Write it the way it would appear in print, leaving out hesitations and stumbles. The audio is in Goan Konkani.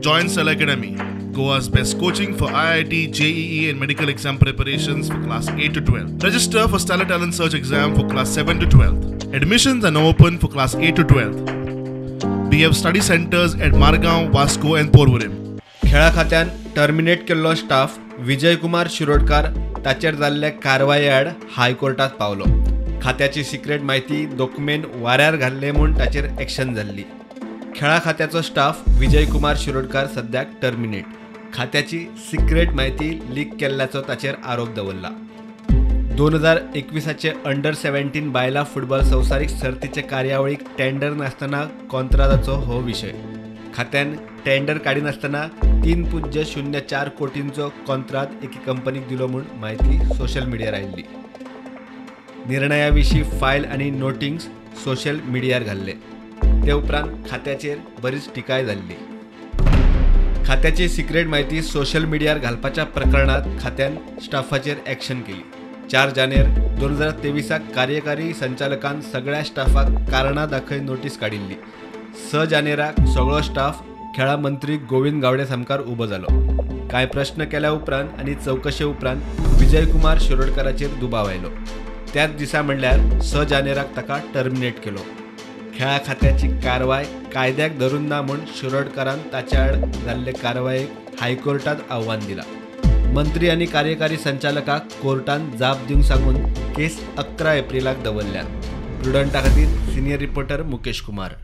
Join Stellar Academy, Goa's best coaching for IIT, JEE and medical exam preparations for class 8 to 12. Register for Stellar Talent Search exam for class 7 to 12. Admissions are now open for class 8 to 12. We have study centers at Margao, Vasco and Porvorim. खेळा खात्यान टर्मिनेट केल्लो स्टाफ विजय कुमार शिरोडकार ताचेर जाल्ले कारवाये आड हायकोर्टात पावलो. खात्याची सिक्रेट म्हायती दोकुमेंत वाऱ्यार घाल्ले म्हूण ताचेर एक्शन जाल्ली. खेळा खात्याचो स्टाफ विजय कुमार शिरोडकार सद्याक टर्मिनेट. खात्याची सिक्रेट म्हायती लीक केल्ल्याचो ताचेर आरोप दवरला. 2021 अंडर 17 बायलां फुटबॉल संवसारीक सर्तीचे कार्यावळीक टेंडर नासतना कॉंत्रादाचो हो विशय. खात्यान टेंडर काडिनासतना 3.04 कोटींचो कॉंत्राद एके कंपनीक दिलो म्हूण म्हायती सोशल मिडियार आयिल्ली. निर्णया विशीं फायल आनी नोटिंग्स सोशल मिडियार घाल्ले. ते उपरांत खात्याचेर बरीच टिकाय जाल्ली. खात्याची सिक्रेट म्हायती सोशल मिडियार घालपाच्या प्रकरणात खात्यान स्टाफाचेर एक्शन केली. 4 जानेर 2023 कार्यकारी संचालकान सगळ्या स्टाफाक कारणां दाखय नोटीस काडिल्ली. 6 जानेराक सगळो स्टाफ खेळा मंत्री गोविंद गावडे सामकार उबो जालो. कांय प्रश्न केल्या उपरांत आनी चवकशे उपरांत विजय कुमार शिरोडकाराचेर दुबाव आयलो. त्याच दिसा म्हणल्यार 6 जानेराक ताका टर्मिनेट केलो. खेळा खात्याची कारवाय कायद्याक धरून ना म्हूण शिरोडकारान ताच्या आड जाल्ले कारवायेक हायकोर्टात आव्हान दिला. मंत्री आनी कार्यकारी संचालकाक कोर्टान जाप दिवंक सांगून केस 11 एप्रिलाक दवरल्या. प्रुडंटा खातीर सिनियर रिपोर्टर मुकेश कुमार.